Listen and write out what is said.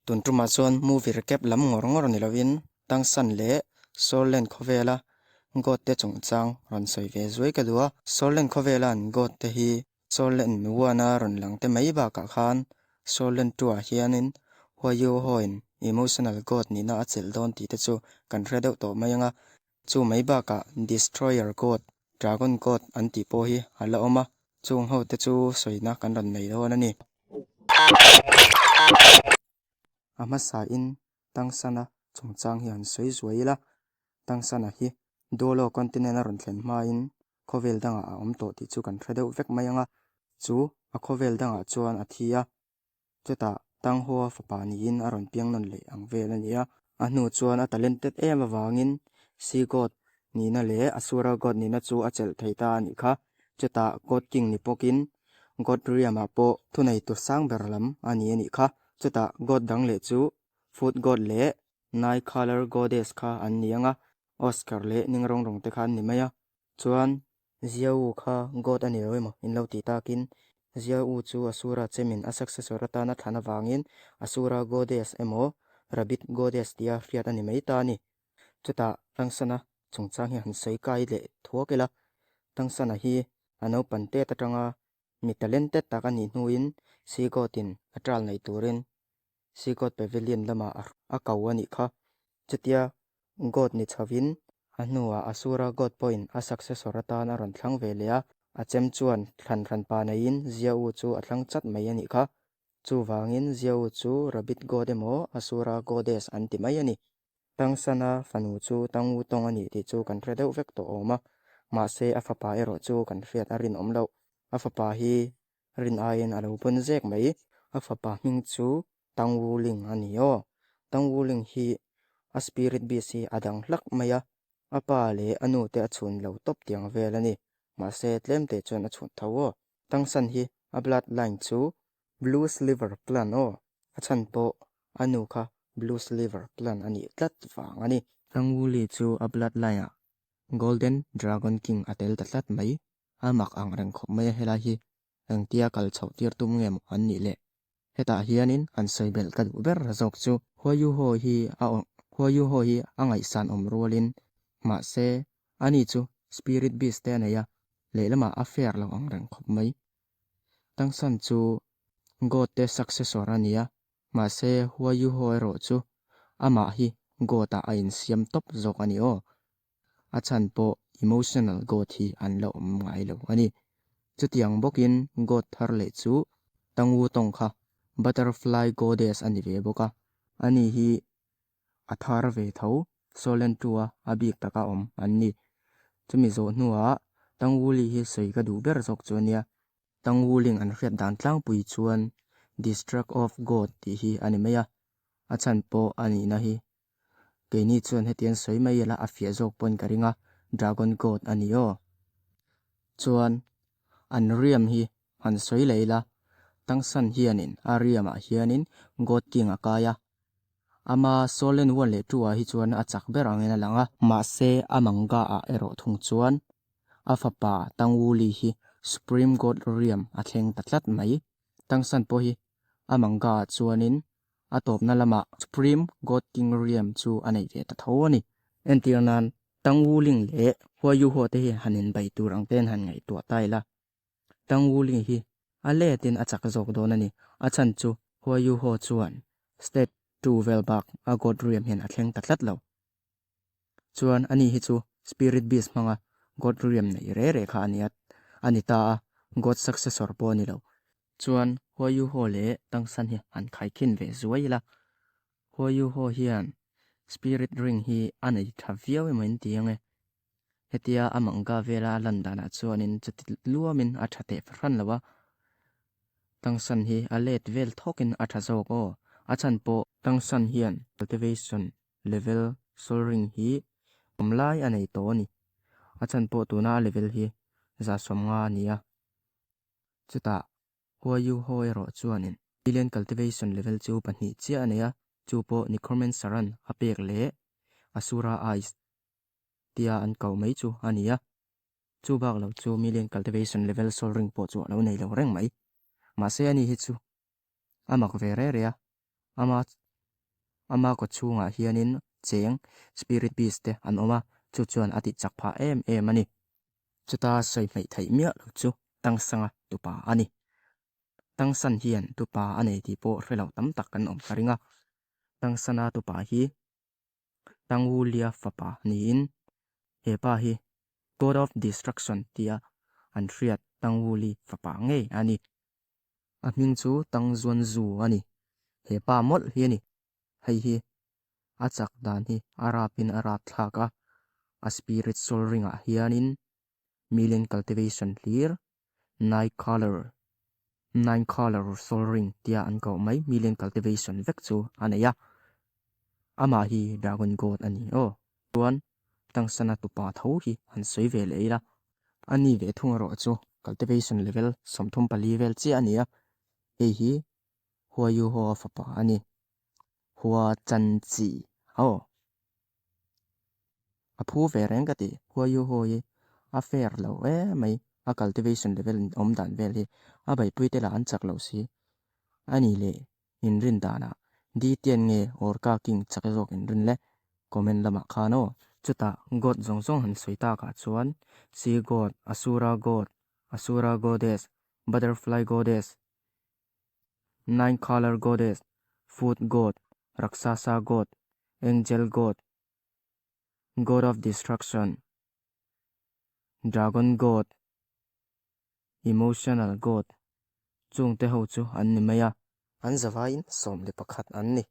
Tun tumah chuan movie recap lam ngawr ngawr ni lovin Tangsan leh Soul Land khawvela God te chungchang rawn sawi ve zuai ka duh a. Soul Land khawvela an God te hi Soul Land one a rawn lang te mai bakah khan Soul Land two ah hianin Huayu Ho-in emotional God nihna a chelh dawn tih te chu kan hre deuh tawh mai ang a. Chu mai bakah Destroyer God, Dragon God an tih pawh hi a la awm a, chung ho te chu sawina kan rawn nei dawn a ni. A hmasain Tangsana chungchang hi han sawi zuai ila, Tangsana hi Dolo continent a rawn thlen hmain khawvel dangah a awm tawh tih chu kan hre deuh vek mai ang a, chu a khawvel dangah chuan a thi a, Chutah Tanghaw fapa niin a rawn piang nawn leh ang vel a ni a. A hnu chuan a talented em avangin Sea God nihna leh Asura God nihna chu a chelh thei ta a nih kha. Chutah God King ni pawkin God Realm-ah pawh thuneitu sang ber lam a ni a nih kha. Chutah God dang leh chu Food God leh Night Colour Goddess kha an ni ang a, Oscar leh Ningrong rawng te kha an ni mai a. Chuan Ziawu kha God a ni lo emaw in lo tih takin Ziawu chu Asura chemin a successor atana thlan avangin Asura Goddess emaw Rabbit Goddess tia hriat a ni mai ta a ni. Chutah Tangsana chungchang hi han sawi kai leh thuak ila, Tangsana hi a naupan tet atanga mi talented tak a nih hnuin Sea God-in a trial nei turin Sea God Pavilion lamah a ko a nih kha. Chutia God ni chhovin a hnuah Asura God pawhin a successor atan a rawn thlang ve leh a, a chem chuan thlan hranpa neiin Ziawu chu a thlang chat mai a nih kha. Chuvangin Ziawu chu Rabbit God emaw Asura Goddess an ti mai a ni. Tangsana fanu chu Tangwu tawng a nih tih chu kan hre deuh vek tawh awm a, mahse a fapa erawh chu kan hriat a rinawm loh. A fapa hi rin aiin a lo pawn zek mai. A fapa hming chu Tang Wu Ling a ni aw. Tang Wu Ling hi a spirit beast hi a dang hlak mai a, a pa leh a nu te a chhun lo tawp tiang vel a ni. Mahse tlem te chuan a chhun tho aw. Tang San hi a blood line chu Blue Sliver clan aw. A chhan pawh a nu kha Blue Sliver clan a nih tlat vang a ni. Tang Wu Li chu a blood line ah Golden Dragon King a tel ta tlat mai. A mak ang reng khawp mai a helai hi engtia kal chhoh tir tum nge maw an nih le? Hetah hianin han sawi belh ka duh ber zawk chu Huayuho hi a Huayuho hi a ngaihsan awm rualin mahse ani chu spirit beast te a nei a, lehlamah a fair lo ang reng khawp mai. Tangsan chu God te successor a ni a, mahse Huayuho erawh chu amah hi God ah a insiam tawp zawk a ni aw. A chhan pawh emotional God hi an la awm ngai lo a ni. Chutiang bawkin God thar leh chu Tangwu tawng kha Butterfly Goddess a ni ve bawk a, ani hi a thar ve tho Solen Two-a a bik taka awm an ni. Chumi zawh hnuah Tangwu Li hi sawi ka duh ber zawk chu a nia. Tangwu Ling an hriat dan tlangpui chuan Distract of God tih hi a ni mai a, a chhan pawh a nihna hi Keini chuan hetiang sawi mai ila a fiah zawk pawn ka ring a, Dragon God a ni aw. Chuan an riam hi han sawi leh ila, Tangsan hianin a riamah hianin God King a kai a, ama Solen one leh two ah hi chuan a chak ber angin a lang a, mahse a manga ah erawh thung chuan a fapa Tang Wu Li hi Supreme God riam a thleng ta tlat mai. Tangsan pawh hi a manga ah chuanin A tawpna lamah Supreme God King Realm chu a nei ve ta tho a ni. Entir nan, Tang Wuling leh Hua Yuhua te hi han inbei tur ang tein han ngaihtuah ta ila. Tang Wuling hi a letin a chak zawk dawn a ni. A chhan chu Hua Yuhua chuan State 2 vel bak a God Realm hian a thleng ta tlat lo. Chuan ani hi chu Spirit Beast hmanga God Realm nei re re kha a nia a ni ta a, God Successor pawh a ni lo. Chuan Hua Yu Ho leh Tang San hi han khaikhin ve zuai ila. Hua Yu Ho hian Spirit Ring hi a nei tha viau emaw in ti ang e. Hetia a manga vela a lan danah chuanin chuti luamin a tha teh fahran lo a. Tang San hi a let vel thawkin a tha zawk aw. A chhan pawh Tang San hian Cultivation Level Soul Ring hi awm lai a nei tawh a ni. A chhan pawh tuna a level hi 150 a ni a. Chutah Hua Yu Ho erawh chuanin Alien Cultivation level chu pahnih chiah a nei a, chu pawh Necromancer-a'n a pek leh Asura Eyes tia an koh mai chu a ni a. Chu bak lo chu Million Cultivation level Soul Ring pawh chu a lo nei lo reng mai. Mahse ani hi chu a mak ve re re a, ama. Ama kawchhungah hianin cheng spirit beast te an awm a, chu chuan a tihchak phah em em a ni. Chuta sawi hmeih theih miah lo chu Tangsanga tupa a ni. Tangsan hian tupa a nei tih pawh hre lo tam tak kan awm ka ring a. Tangsana tupa hi Tangwulia fapa niin he pa hi God of Destruction tia an hriat Tangwuli fapa ngei a ni. A hming chu Tangzuanzu a ni. He pa mawlh hi a ni. Hei hi a chak dan hi a rapin a rap thlak a, a spirit soul ring ah hianin million cultivation hlir nine colour nine colour soul ring tia an koh mai million cultivation vek chu a nei a, amah hi dragon god a ni aw. Chuan Tangsana tupa tho hi han sawi ve leh ila, a ni ve thung erawh chu cultivation level 34 vel chiah a ni a, hei hi Hua Yu Ho a fapa a ni. Hua Chan Chi aw. A phu ve reng ka ti. Hua Yu Ho hi a fair lo emai. A cultivation level awm dan vel hi a beihpui te lah an chak lo si. A ni leh inrin danah Di Tian nge Orca King chak zawk inrin le? Comment lamah khan aw. Chutah God zawng zawng han sawi takah chuan Sea God, Asura God, Asura Goddess, Butterfly Goddess, Nine Color Goddess, Food God, Raksasa God, Angel God, God of Destruction, Dragon God, Emotional God chungte ho chu an ni mai a. An zavaiin 11 an ni.